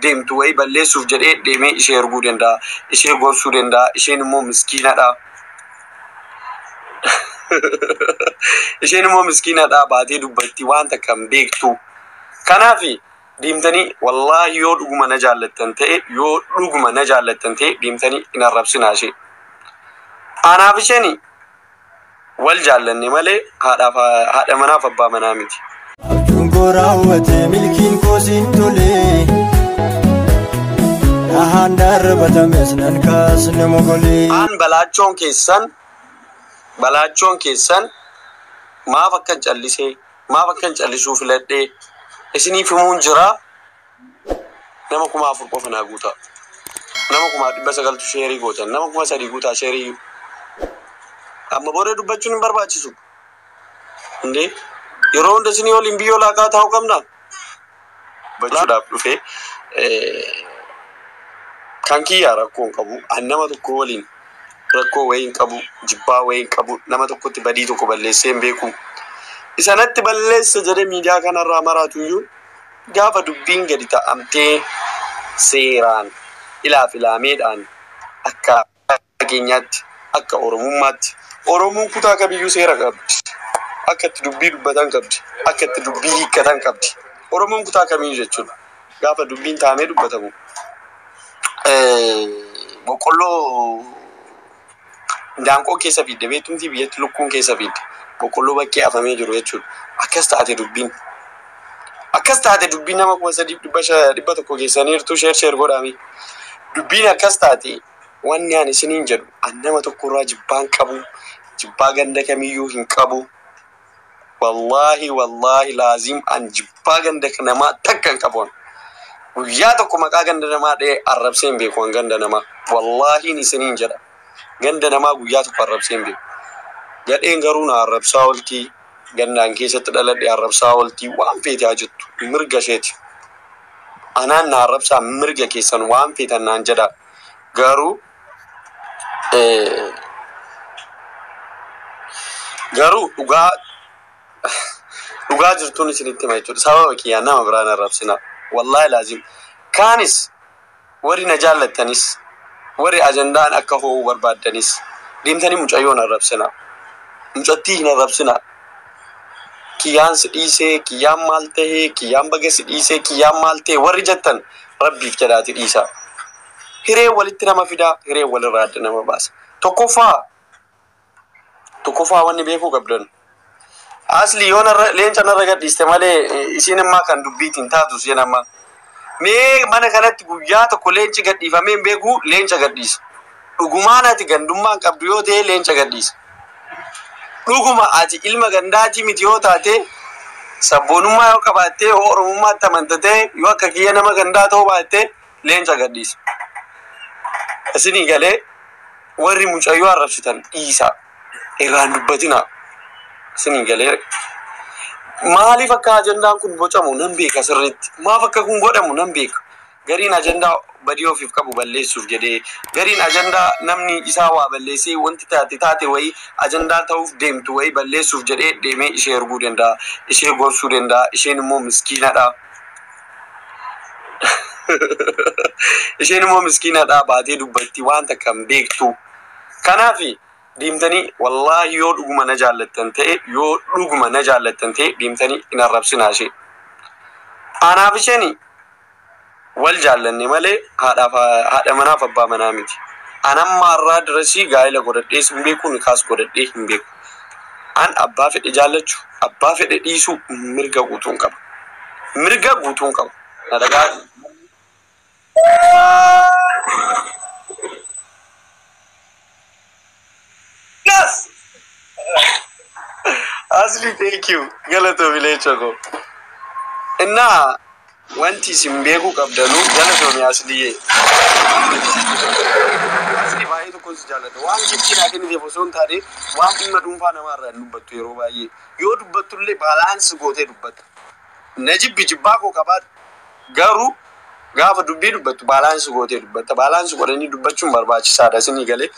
deemtu wayii balleessuuf jedhee deemee ishee erguu danda'a. Ishee gorsuu danda'a. Isheen immoo miskiinadha. Isheen immoo miskiinadha, baatee dubbatti, waan takka hin beektu. Kanaaf deemtanii, wallaahi, yoo dhuguma na jaallattan ta'e, yoo dhuguma na jaallattan ta'e, deemtanii hin arrabsinaa ishee. Anaaf isheen wal jaallanne malee haadhaaf haadha manaaf abbaa manaa miti. Abjuun koo raawwate, milkiin koo siin tole. Dhahaan darbatames nan kaasne mogolee. Aan balaachoon keessan maaf akkan callisee, maaf akkan callisuu filadhee isiniif himuun jira. Nama 4000 qofa naa guutaa. Nama 900tu share gootan, nama 3000 guutaa share. Amma booda dubbachuun hin barbaachisu. Indee, yeroo hunda isinii waliin biyyoo laaqaa taa'uu qabna. Dubbachuudhaaf dhufee kan kiyyaa rakkoo hin qabu. An nama tokko waliin rakkoo wayii hin qabu, jibbaa wayii hin qabu, nama tokkotti badii tokko balleessee hin beeku. Isanatti balleessa jedhee miidiyaa kanarraa maraatu iyyuu, gaafa dubbiin gadi ta'amtee seeraan ilaaf ilaameedhaan, akka keenyaatti, akka Oromummaatti, Oromoon kutaa kamiyyuu seera qabdi. Akka itti dubbii dubbatan qabdi. Akka itti dubbii hiikkatan qabdi. Oromoon kutaa kamiyyuu jechuudha. Gaafa dubbiin taamee dubbatamu. Boqqolloo daanqoo keessa fidde beektumti, biyyatti lukkuun keessa fidde. Boqqolloo bakkee afamee jiru jechuudha. Akkas taate dubbiin. Akkas taate dubbiin. Nama 3100 keessaniirtu, share share godhami. Dubbiin akkas taate. Wanni ani isiniin jedhu, an nama tokkorraa jibbaan qabu, jibbaa ganda kamiyyuu hin qabu. Wallaahi, wallaahi laazim, an jibbaa ganda namaa takka hin qabu. Guyyaa tokko maqaa ganda namaa dha'ee arrabsee hin beeku an ganda namaa. Wallaahiin isiniin jedha. Ganda namaa guyyaa tokko arrabsee hin beeku. Gadheen garuu na arrabsaa ooltii. Gandaan keessatti dhaladhe arrabsaa ooltii, waan feete haa jettu, mirga isheeti. Anaan na arrabsaa, mirga keessan, waan feetan naan jedha. Garuu dhugaa jirtuun isinitti hima jechuudha. Sababa kiyyaan nama biraan arrabsina. Wallaahi laazim. Kaanis warri na jaallattanis, warri ajandaan akka ho'uu barbaaddanis, deemtanii mucayyoon arrabsina. Mucattii hin arrabsina. Kiyyaan si dhiisee, kiyyaan maal tahee, kiyyaan baga si dhiisee, kiyyaan maal ta'e warri jettan, rabbiif jedhaati dhiisaa. Hiree walitti nama fidaa, hiree walirraa adda nama baasa. Tokkoffaa wanni beekuu qabdan. Asli yoo narra leenca narra gadhiiste malee, isiin ammaa kan dubbiitiin taatu isheen ammaa. Mee mana kanatti guyyaa tokko leenci gadhiifamee hin beeku, leenca gadhiisa. Dhugumaan ati gandummaan qabdu yoo ta'e, leenca gadhiisa. Dhuguma ati ilma gandaatii miti yoo taate, sabboonummaa yoo qabaattee, yoo Oromummaatti amantatee, yoo akka kiyya nama gandaa ta'uu baatte, leenca gadhiisa. Isinii galee? Warri mucayyoo arrabsitan dhiisa. Irraan dubbatina. Isinii galee? Maaliif akka ajandaan kun bocamu nan beeka sirriitti. Maaf akka kun godhamu nan beeka. Gariin ajandaa badii ofiif qabu balleessuuf jedhee, gariin ajandaa namni isaa waa balleessee, wanti taate taate wayii ajandaa ta'uuf deemtu wayii balleessuuf jedhee deemee ishee erguu danda'a. Ishee gorsuu danda'a. Isheen immoo miskiinadha. Isheen immoo miskiinadha, baatee dubbatti, waan takka hin beektu. Kanaaf deemtanii, wallaahi, yoo dhuguma na jaallattan ta'e, yoo dhuguma na jaallattan ta'e, deemtanii hin arrabsinaa ishee. Anaaf isheen wal jaallanne malee haadhaaf haadha manaaf abbaa manaa miti. Anamma har'aa dirasii gaa'ela godhadhees hin beeku, nikaas godhadhee hin beeku. An abbaa fedhe jaallachuu, abbaa fedhe dhiisuu mirga guutuun qaba. Mirga guutuun qaba. Na dhagaa. Yes! Asli, thank you. Galatoomi leenca koo. Innaa wanti isin beekuu qabdanuu, galatoomi Asliyyee. Asli, baay'ee tokko si jaalladha. Waan giftii naa kenniteef osoo hin taane, waan dhimma dhuunfaa namaarraa hin dubbattu yeroo baay'ee. Yoo dubbattullee balance gootee dubbatta. Na jibbi, jibbaa koo qabaadhu. Garuu gaafa dubbii dubbattu balance gootee dubbatta. Balance godhanii dubbachuun barbaachisaadha, isinii galee?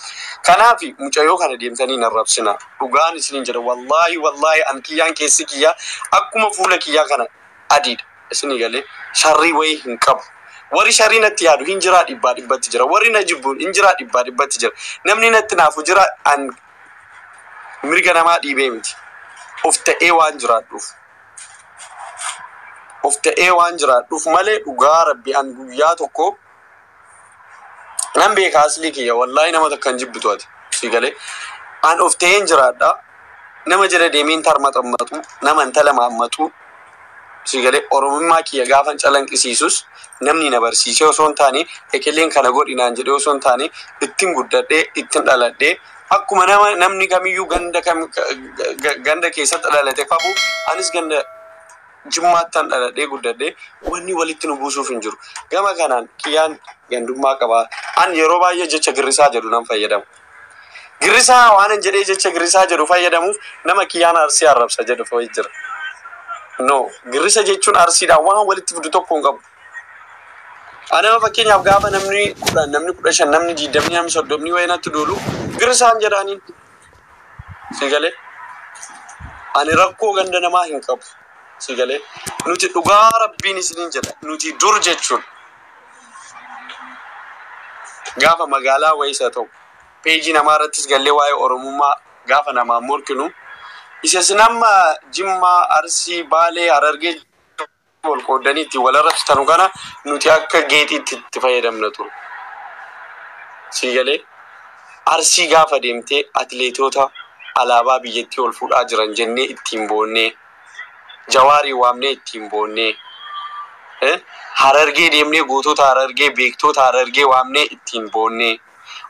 Kanaaf mucayyoo kana deemtanii hin arrabsina. Dhugaan isiniin jedha. Wallaahi, wallaahi, an kiyyaan keessi kiyyaa akkuma fuula kiyyaa kana adiidha. Isinii galee? Sharrii wayii hin qabu. Warri sharii natti yaadu hin jiraa, dhibbaa dhibbatti jira. Warri na jibbu hin jiraa, dhibbaa dhibbatti jira. Namni natti naafu jira. An mirga namaa dhiibee miti. Of ta'ee waan jiraadhuuf. Of ta'ee waan jiraadhuuf malee, dhugaa rabbi, an guyyaa tokko nan beeka. Aslii kiyya, wallaahi, nama takka hin jibbitu ati. Si galee, an of ta'een jiraadha. Nama jala deemeen tarmaxammatu, nama intala maammatu. Si galee, oromummaa kiyya gaafan calanqisiisus namni na barsiisee osoo hin taane, ekeleen kana godhi naan jedhee osoo hin taane, ittiin guddadhee, ittiin dhaladhee, akkuma nama namni kamiyyuu ganda kam ganda keessatti dhalate qabu, anis ganda Jimmaattan dhaladhee guddadhee. Wanni walitti nu buusuuf hin jiru. Gama kanaan kiyyaan gandummaa qabaa. An yeroo baay'ee jecha girrisaa jedhu nan fayyadamu. Girrisaa waan hin jedhee jecha girrisaa jedhu fayyadamuuf nama kiyyaan Arsii arrabsa jedhu fa'i jira. No, girrisa jechuun Arsiidhaan waan walitti fidu tokko hin qabu. Anama fakkeenyaaf gaafa namni 10, namni 15, namni 20, namni 30 wayii natti duulu, girrisaan jedhaaniin. Si galee, ani rakkoo ganda namaa hin qabu. Si galee, nuti, dhugaa rabbiin isiniin jedha, nuti dur jechuun gaafa magaalaa wayiis haa ta'u, peejii namaa irrattis gallee waa'ee oromummaa gaafa namaa morkinu, isa isin amma Jimmaa, Arsii, Baalee, Harargee wal qooddanii itti wal arrabsitanu kana nuti akka geexiitti itti fayyadamna ture. Si galee, Arsii gaafa deemtee atileetota alaabaa biyyattii ol fuudhaa jiran jennee ittiin boonnee, Jawaarii waamnee ittiin boonnee, Harargee deemnee gootota Harargee, beektoota Harargee waamnee ittiin boonnee,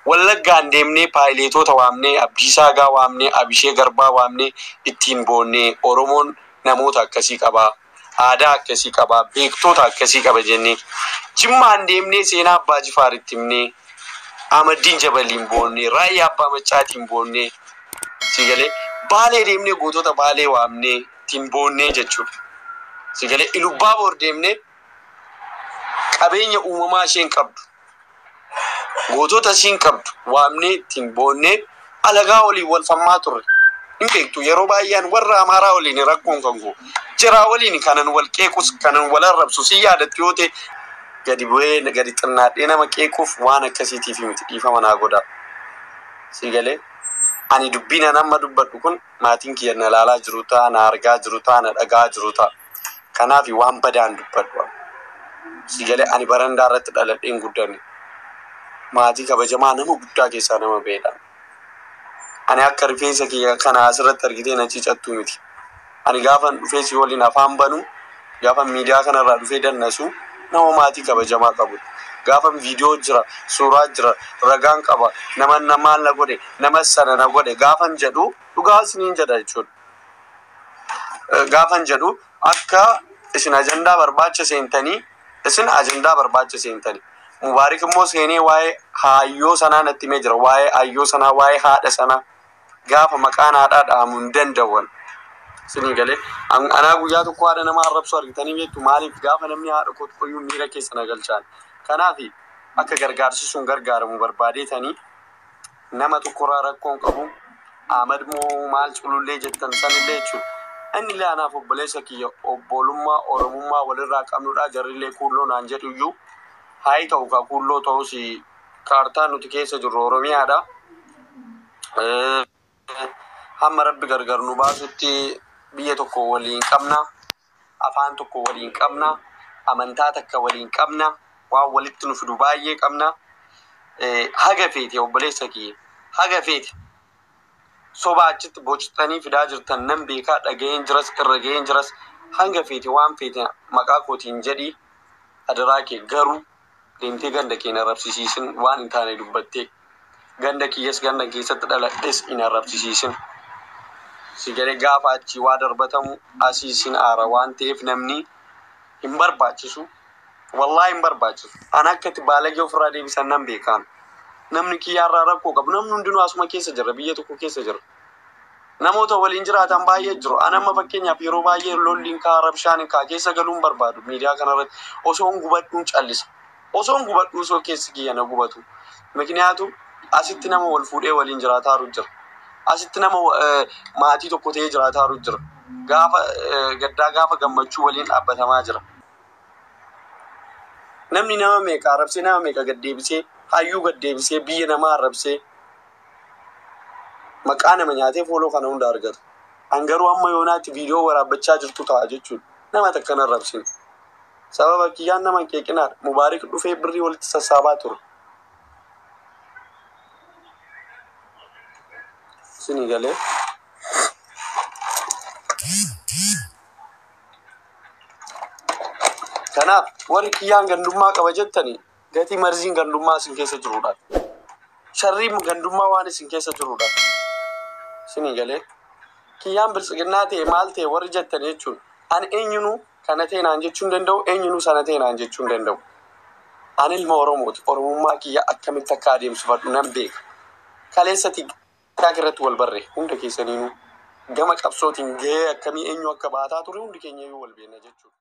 Wallaggaan deemnee paayileetota waamnee, Abdiisaa Agaa waamnee, Abishee Garbaa waamnee ittiin boonnee, Oromoon namoota akkasii qabaa, aadaa akkasii qabaa, beektoota akkasii qaba jennee, Jimmaan deemnee seenaa Abbaa Jifaar itti himnee, Ahmaddiin Jabaliin boonnee, Raayyaa Abbaa Maccaatiin boonnee, si galee, Baalee deemnee gootota Baalee waamnee ittiin boonnee jechuudha. Si galee, Ilubbaaboor deemnee qabeenya uumamaa isheen qabdu, gootota ishiin qabdu waamnee ittiin boonnee alagaa waliin wal falmaa turre. Hin beektu, yeroo baay'een warra Amaaraa waliin rakkoon kan koo. Jiraa waliin kanan wal qeequs, kanan wal arrabsu, si yaadattu yoo ta'e, gadi bu'ee gadi xinnaadhee nama qeequuf waan akkasiitiif miti, dhiifama naa godhaa. Si galee, ani dubbiin an amma dubbadhu kun maatiin kiyya na ilaalaa jiru ta'a, na argaa jiru ta'a, na dhagaa jiru ta'a. Kanaaf waan badaan dubbadhu. Si galee, ani barandaa irratti dhaladheen guddanne. Maatii kabajamaa nama guddaa keessaa nama ba'edha. Ani akka rifeensa kiyya kana asirratti argitee na ciicattuu miti. Ani gaafan dhufee si waliin afaan banu, gaafan miidiyaa kanarraa dhufee dannasu, nama maatii kabajamaa qabu. Gaafan viidiyoo jira, suuraa jira, ragaan qaba, nama namaan na godhe, nama sana na godhe gaafan jedhu, dhugaa isiniin jedha jechuudha. Gaafan jedhu akka isin ajandaa barbaacha seentanii, isin ajandaa barbaacha seentanii. Mubaarik immoo seenee waa'ee haayyoo sanaa natti himee jira. Waa'ee hayyoo sanaa, waa'ee haadha sanaa, gaafa maqaan haadhaa dhahamu hin danda'an. Isinii galee, anaa guyyaa tokko haadha nama arrabsu argitanii beektu? Maaliif gaafa namni haadha koo qoyyuu miira keessa na galchaan? Kanaaf akka gargaarsi sun gargaaramu barbaadeetanii nama tokkorraa rakkoon qabu. Ahmad moo maal culullee jettan sanillee jechuudha. Inni illee anaaf obboleessa kiyya, obbolummaa oromummaa walirraa qabnudha. Jarrillee kuulloo naan jedhu iyyuu haa ta'u, ka kuulloo ta'us kaartaa nuti keessa jirru Oromiyaadha. Hamma rabbi gargar nu baasutti biyya tokko waliin qabna. Afaan tokko waliin qabna. Amantaa takka waliin qabna. Waan walitti nu fidu baay'ee qabna. Haga feete, obboleessa kiyya, haga feete soba achitti bocitanii fidaa jirtan nan beekaa, dhaga'een jiras, irra ga'een jiras. Hanga feete waan feete maqaa kootiin jedhii, adaraa kee garuu deemtee ganda kee hin arrabsisiisin. Waan hin taane dubbattee ganda kiyyas, ganda keessatti dhaladhes hin arrabsisiisin. Si galee, gaafa achii waa darbatamu asii sin aara waan ta'eef namni hin barbaachisu. Wallaahi hin barbaachisu. An akka itti baalagee ofirraa deebisan nan beekaan. Namni kiyyaarraa rakkoo qabu, namni hundinuu asuma keessa jira, biyya tokko keessa jira. Namoota waliin jiraatan baay'ee jiru. An amma fakkeenyaaf yeroo baay'ee lolliin kaa, rabshaan kaa keessa galuun barbaadu miidiyaa kanarratti osoo hin gubadhuun callisa. Osoo hin gubadhuu, osoo keessi kiyya na gubatu. Mikniyaatu asitti nama wal fuudhee waliin jiraataaru jira. Asitti nama maatii tokko ta'ee jiraataaru jira. Gaafa gaddaa, gaafa gammachuu waliin dhaabbatamaa jira. Namni nama meeqa arrabsee, nama meeqa gaddeebisee, hayyuu gaddeebisee, biyya namaa arrabsee, maqaa nama nyaatee follow kana hunda argata. An garuu amma yoonaatti viidiyoo waraabbachaa jirtu ta'a jechuudha. Nama takka hin arrabsine. Sababa kiyyaan nama hin qeeqinaadha. Mubaarik dhufee birrii walitti sassaabaa ture. Isinii galee. Kanaaf warri kiyyaan gandummaa qaba jettanii gatii marziin gandummaa isin keessa jirudha. Sharriin gandummaa waan isin keessa jirudha. Isinii galee. Kiyyaan biltsiginnaa ta'e maal ta'e warri jettan jechuun ani eenyunuu kana ta'e naan jechuu hin danda'u, eenyunuu sana ta'e naan jechuu hin danda'u. Ani ilma Oromooti. Oromummaa kiyya akkamitti akka adeemsifadhu nan beeka. Kaleessa TikTok irratti wal barre hunda keessaniinuu gama qabsootiin gahee akkamii eenyu akka baataa ture hundi keenya iyyuu wal beekna jechuudha.